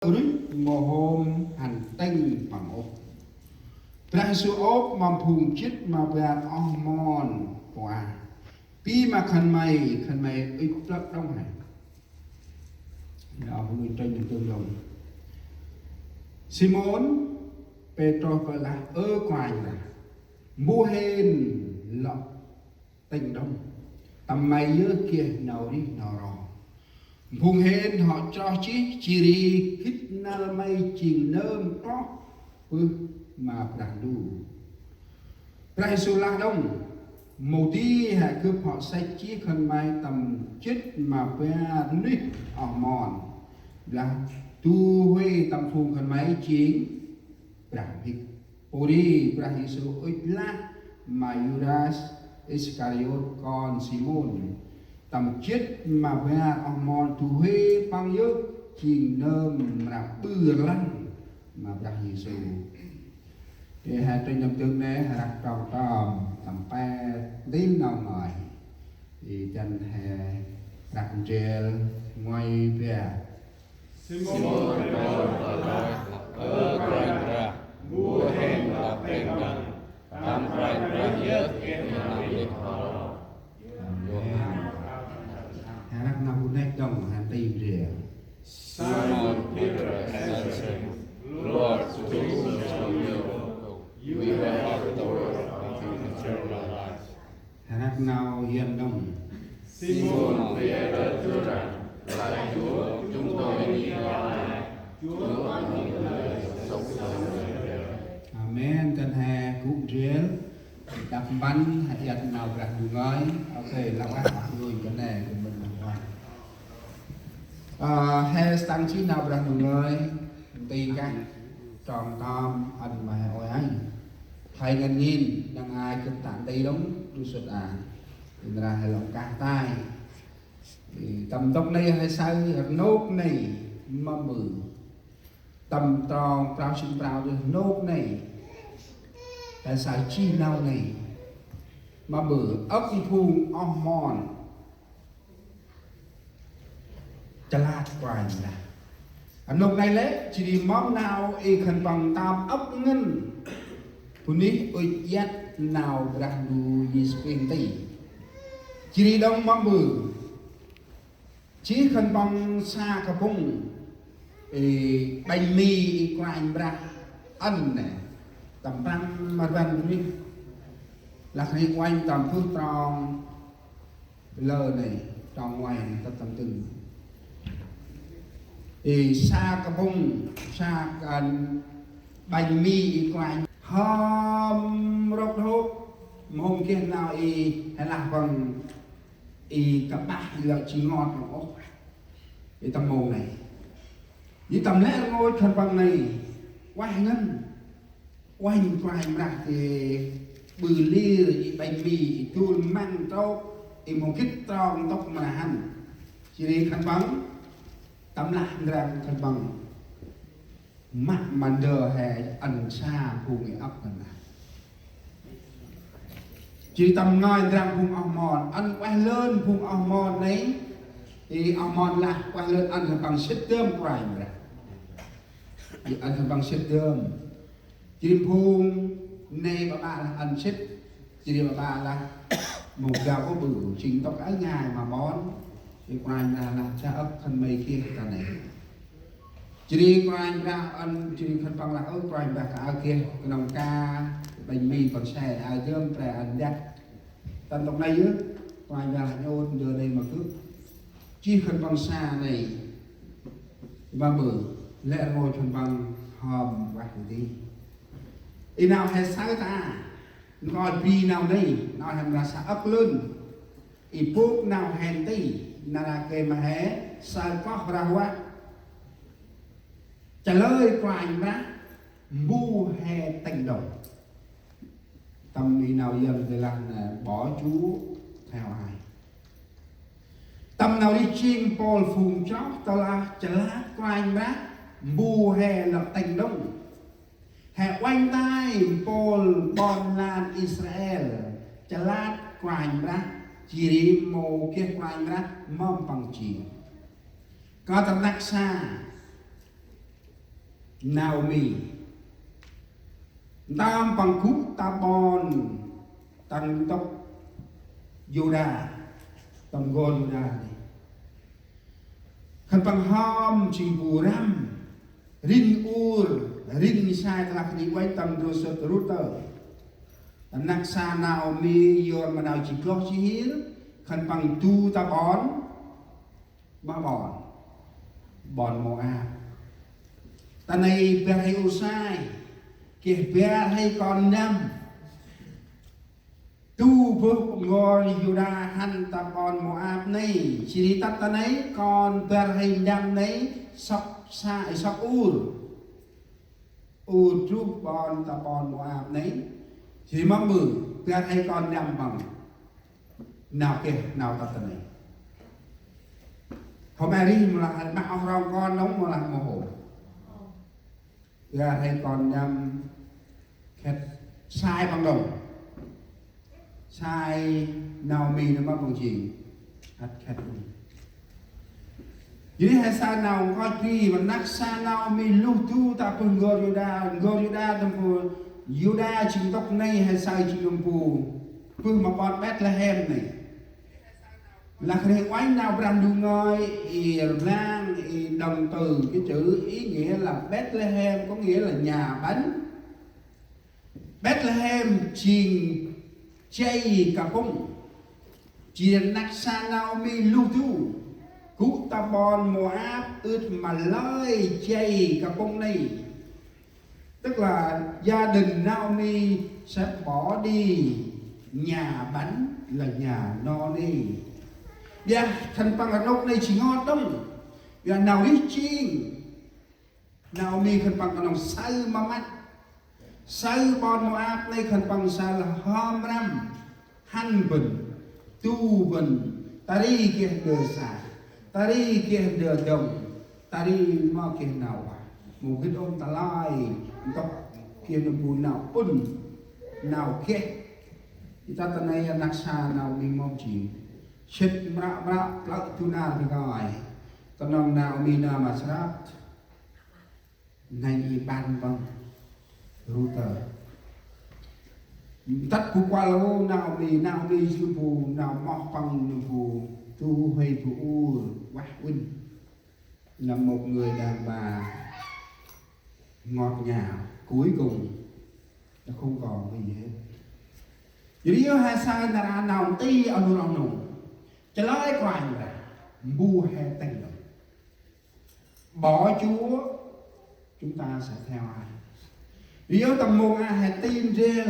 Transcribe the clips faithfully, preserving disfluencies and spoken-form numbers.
rêh mâu hôm hăn tĭng păng ôh. Brah Yêsu ôp ma phung jât ma bar oh mon pô aơ: Bi ma khân may, khân may ŭch plơ̆ đŏng hê? Nau hŭi trinh nơm tơm đŏng. Simôn Pêtrôs pơlah: Ơ Kôranh Brah, mbu hên lŏ tĭng đŏng? Tâm may yơh geh nau rêh n'ho ro. Phung hên hŏ chroh jêh, jêh ri gĭt năl may jêng nơm kloh bơh ma Brah Ndu. Brah Yêsu lah đŏng: Mâu di hê gâp hŏ săch jêh khân may tâm jât ma bar nuyh oh mon, lah du huê tâm phung khân may jêng brah mhĭk. Pô ri Brah Yêsu ŭch lah ma Yuđas Iskariôt kon Simôn. Tâm jât ma bar oh mon du huê păng yơh jêng nơm mra ƀư rlăng ma Brah Yêsu. Ri hê trinh nơm dâng nê hê răk trong tâm, tâm pe ntil nau ngơi. Ri dăn hê răk ndrel ngơi bia. Simôn Pêtrôs lah: Ơ Kôranh Brah, mbu hên lŏ tĭng đŏng? Tâm Kôranh Brah yơh geh nau rêh n'ho ro. Amen. Hê răk nau bu nĕk đŏng, hăn tĭng ndrel. Simon Peter answered him, Lord, to whom shall we go? You have the words of eternal life. Hê răk nau Yuăn đŏng. Simon Peter thưa rằng, Lạy Chúa, chúng tôi đi vào ai? Chúa, con những lời sống đời đời. Amen. Dăn hê gŭ ndrel, đăp mpăn, hê iăt nau Brah Ndu ngơi. Ok, lăng ueh, ơ, ngơi kơt nê, kơt mĭn lăng ueh. Ơ, hê tăng jêh nau Brah Ndu ngơi, nti kah trong tâm ăn ma hê ueh aơ. Hê ngăn ngên, năng ai gĭt ta nti đŏng, du sŭt a. Ri nra hê lŏng kah tay. Ê, tâm ntŭk nây hê saơ rnôk nây, ma ƀư. Tâm trong prao sĭn prao dih rnôk nây, hê saơ jêh nau nây. Ma ƀư âk phung oh mon chalad Kôranh Brah. Rnôk nây lĕ, jêh ri mâm nau i khân păng tâm âk ngăn. Bunuyh ŭch iăt nau Brah Ndu Yêsu Krist nti. Jêh ri đŏng ma ƀư. Jêh khân păng sa kapŭng, ê, bánh mì i Kôranh Brah ăn nê. Tâm prăng ma rvăn bunuyh. Lah khân uănh tâm bơh trong lơ nê, trong ngoai nê, tât tâm tưng. Ê, sa kapŭng, sa kan bánh mì i Kôranh. Hâm rôk đhôk, mông geh nau i, hê lah păng i kƀah i lŏ ji ngot lŏng ôh. I tâm mông nây. I tâm lĕ rngôch khân păng nây. Ueh ngăn. Uănh Kôranh Brah geh ƀư lir i bánh mì i dôl măng trôk i mông gĭt trong ntŭk mra hăn. Jêh ri khân păng. Tâm lah ndrăng khân păng. Mă ma ndơ hê ăn sa phung i âk ngăn lah. Jêh tâm ngơi ndrăng phung oh mon, ăn ueh lơn phung oh mon nây, i oh mon lah ueh lơn ăn khân păng sĭt dơm Kôranh Brah. I ăn khân păng sĭt dơm. Jêh phung nây ƀaƀă lah ăn sĭt, jêh ƀaƀă lah mâu gao ôh ƀư, jêng ntŭk aơ ngai ma ƀon, i Kôranh Brah lah cha âk khân may geh ta nây. Jêh ri Kôranh Brah ăn, jêh ri khân păng lah, ơ Kôranh Brah, ka aơ geh knŏng ka bánh mì kon se, aơ dơm pre ăn dak. Tâm ntŭk nây yơh, Kôranh Brah lah nhôt ndơ nây ma gâp. Jêh khân păng sa nây, ma ƀư, lĕ rngôch khân păng hâm ueh nti. I nau hê saơ ta, nkoch bri nau nây, nau hê mra sa âk lơn. I bôk nau hê nti, nar aơ gay ma hê, saơ kloh rah vah. Trả lời Kôranh Brah, mbu hê tĭng đŏng? Tâm i nau Yuăn gay lah nê, bỏ Chúa theo ai? Tâm nau ri jêng mpôl phung chroh, tơlah chalad Kôranh Brah, mbu hê lŏ tĭng đŏng? Hê uănh tay mpôl ƀon lan Israel, chalad Kôranh Brah, jêh ri mâu geh Kôranh Brah, mâm păng jêng. Kơt rnăk sa, Naômi. Ntơm păng gŭ ta ƀon tăng tŭk Yuđa, tâm n'gor Yuđa nây. Khân păng hŏm jêng bu răm, rĭng ur, rĭng sai tơ lah kơt nây uănh tâm ndrôl sŭt Rut. Năk sa Naômi yor ma nau jêng kloh jêh hir, khân păng du ta ƀon, ma ƀon, ƀon Môap. Ta nây bar hê ur sai, geh bar hê kon năm. Du bơh n'gor Yuđa hăn ta ƀon Môap nây, jêh ri tât ta nây kon bar hê năm nây sŏk sa, sŏk ur. Ur druh ƀon ta ƀon Môap nây, jêh ri mâm ƀư, bar hê kon năm păng. Nau geh, nau tât ta nây. Hôm a ri mâu lah, mă oh rong kon nông mâu lah mâu hôm. Bar hê kon năm khĕt sai păng đŏng. Sai Naômi nơh mâm păng jêng. Ăt khĕt đŏng. Jêh ri he say nau nkoch bri, ma năk sa Naômi luh du ta bơh n'gor Yuđa, n'gor Yuđa tâm bu, Yuđa jêng tŭk nây he say jêng tâm bu, bơh ma ƀon Bêtlêhem nây. Lah ri uănh nau Brah Ndu ngơi, i rblang, i động từ, cái chữ ý nghĩa là Bethlehem có nghĩa là nhà bánh. Bêtlêhem jêng jay kapŭng. Jêh ri năk sa Naômi luh du, gŭ ta ƀon Môap ưt ma lơi jay kapŭng nây. Tức là gia đình Naômi sẽ bỏ đi nhà bánh là nhà no nê. Ƀiă khân păng rnôk nây jêng ngot đŏng. Ƀiă nau rêh jêng. Naômi khân păng knŏng saơ ma măt. Saơ ƀon Môap nây khân păng saơ lah hŏm răm. Hăn bân, tu bân, ta ri geh ndơ sa, ta ri geh ndơ dŏng, ta ri mâu geh nau ueh. Mâu gĭt ôp ta lơi, ntŭk geh nơm bu nau ŭn, nau geh. Ita ta nây năk sa Naômi mâu jêng. Sĭt mra mra plơ̆ du nar bơh ngơi. Knŏng Naômi nơh ma srăp. Nây i ƀăn păng Rut. Tât bu kuăl ôh Naômi, Naômi jêng bu nau moh păng nơm bu du huê bu ur ueh uĭn. Là một người đàn bà ngọt ngào, cuối cùng nó không còn gì hết. Jêh ri yơh he say nar aơ nau nti oh nô oh nô. Chalơi Kôranh Brah, mbu he tĭng đŏng. Bỏ Chúa, chúng ta sẽ theo ai? Ri yơh tâm mông a he tin ndrel,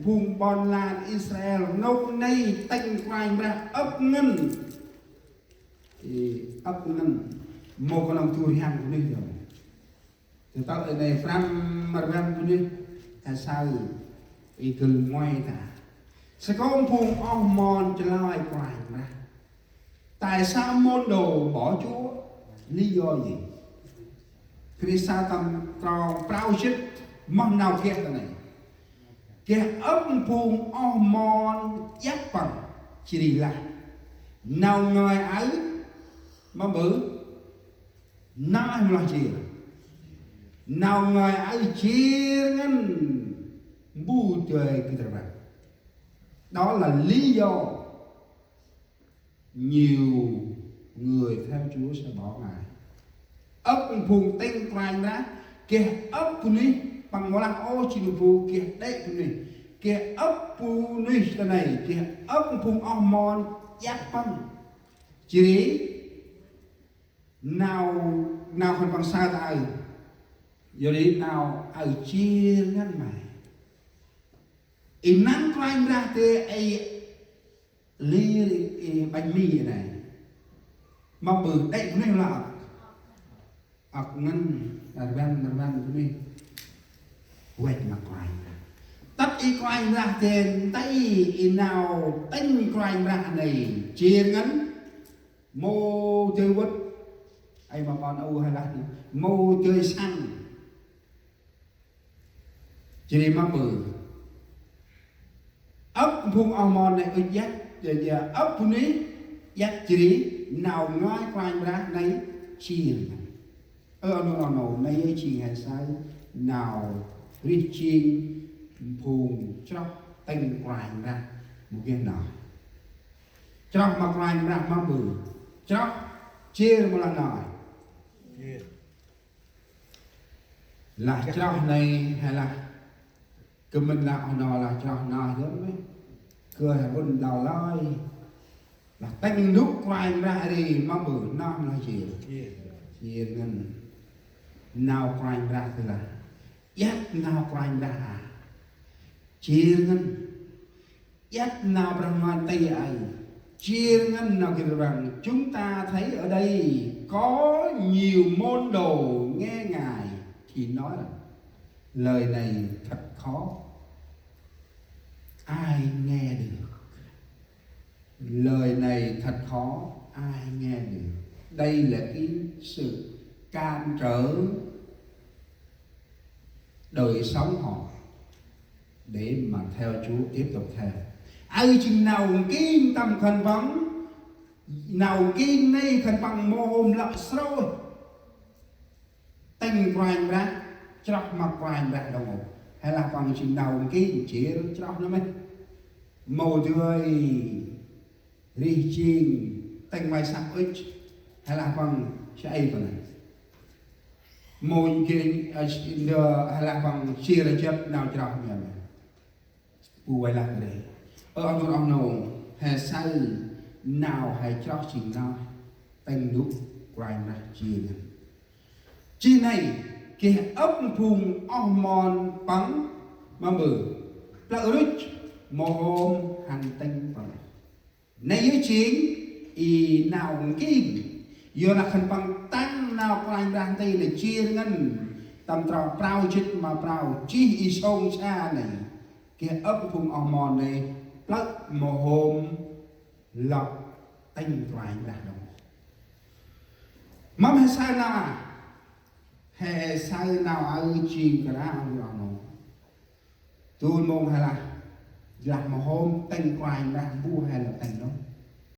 phung ƀon lan Israel, nôk nây tĭng Kôranh Brah âk ngăn. Ê, âk ngăn, mâu knŏng du rhiăng bunuyh dơm. Tơ tâo i nây prăm ma rvăm bunuyh, he say, i gâl nguay ta. Sa kông phung oh mon chalơi Kôranh Brah. Tại sao môn đồ bỏ Chúa? Lý do gì? Krist sa tâm trong prao jêt moh nau geh ta nây. Geh âk phung oh mon iăt păng jêh ri lah. Nau ngơi aơ, mâm ƀư, nau aơ mâu lah jêr. Nau ngơi aơ jêr ngăn mbu dơi gĭt rvăt. Đó là lý do nhiều người theo Chúa sẽ bỏ Ngài. Âk phung tĭng Kôranh Brah, geh âk bunuyh, păng mâu lah ôh jêng bu geh đê̆ bunuyh. Geh âk bunuyh ta nây, geh âk phung oh mon iăt păng. Jêh ri, nau, nau khân păng say ta aơ. Yor ri nau aơ jêr ngăn may. I năng Kôranh Brah dê, i lir, i bánh mì i nây. Mâm ƀư đê̆ bunuyh lah. Âk ngăn, rvăn, rvăn bunuyh. Văch ma Kôranh Brah. Tât i Kôranh Brah dê, nti i nau tĭng Kôranh Brah nây jêr ngăn. Mâu dơi vât. Ay ma ƀon u hay lah, mâu dơi săng. Jêh ri mâm ƀư. Âk phung oh mon nây ŭch iăt, ơ, ơ, âk bunuyh iăt jêh ri nau ngơi Kôranh Brah nây jêr ngăn. Ơ, nô nô nô, nây yơh jêng he saơ nau rêh jêng phung chroh tĭng Kôranh Brah mâu geh nau. Chroh ma Kôranh Brah ma bơh. Chroh jêr mâu lah nau. Lah chroh nây he lah kơ mĭn lah oh nô lah chroh nau dơm mê. Kơ he bŭn đao lơi. Lah tĭng nôk Kôranh Brah ri ma bơh nau lah jêr. Jêr ngăn. Nau Kôranh Brah tơ lah. Iăt nau Kôranh Brah a. Jêr ngăn. Iăt nau Brah Ngoan Tây Ơi. Jêr ngăn nau gĭt rvăng. Chúng ta thấy ở đây có nhiều môn đồ nghe ngài thì nói rằng lời này thật khó. Ai nghe được? Lời này thật khó, ai nghe được? Đây là cái sự cản trở đời sống họ để mà theo Chúa, tiếp tục theo. Aơ jêng nau nking tâm khân păng, nau nking nây khân păng mâu hôm lăp srôih. Tĭng Kôranh Brah, chroh ma Kôranh Brah đŏng ôh. He lah păng jêng nau nking jêr chroh nơm ê. Mâu dơi rêh jêng tĭng vay săk ŭch. He lah păng sa i păng. Mâu nking, ơ, ndơ, he lah păng jêr jêt nau chroh nơm ê. Bu vay lah kơt ri. Ơ, oh nô, oh nô, he saơ nau he chroh jêng nau tĭng nôk Kôranh Brah jêng. Jêh nây, geh âk phung oh mon păng ma bơh. Plơ̆ rŭch, mâu hôm hăn tĭng păng. Nây yơh jêng i nau nking. Yor lah khân păng tăng nau Kôranh Brah nti nây jêr ngăn. Tâm trŏ prao jê̆t ma prao jêh i sông sa nây. Geh âk phung oh mon nây plơ̆ mâu hôm lŏ tĭng Kôranh Brah đŏng. Mâm he saơ nau a? He saơ nau aơ jêng kơt ra oh nô. Dôl mông he lah, lah mâu hôm tĭng Kôranh Brah bu he lah tĭng đŏng.